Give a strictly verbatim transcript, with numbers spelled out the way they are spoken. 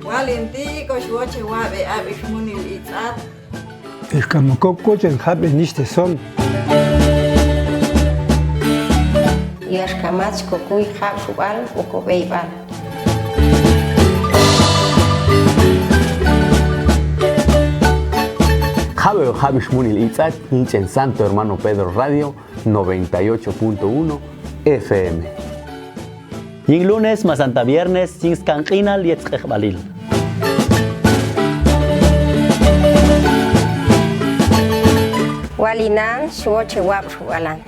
Walin ti ko xwoche wab'e ab'ix munil its'at. Ixkamokokko ch'en jab'e nixte son. Yaxkamach kokuy jab' xub'al uko b'eyb'al. Jab'e jab'ix munil its'at, yin ch'en Santo Hermano Pedro Radio, noventa y ocho punto uno F M. Yin lunes masanta viernes, yin skan q'inal yet sk'ejb'alil. Walinan xwoche wab' xub'alan.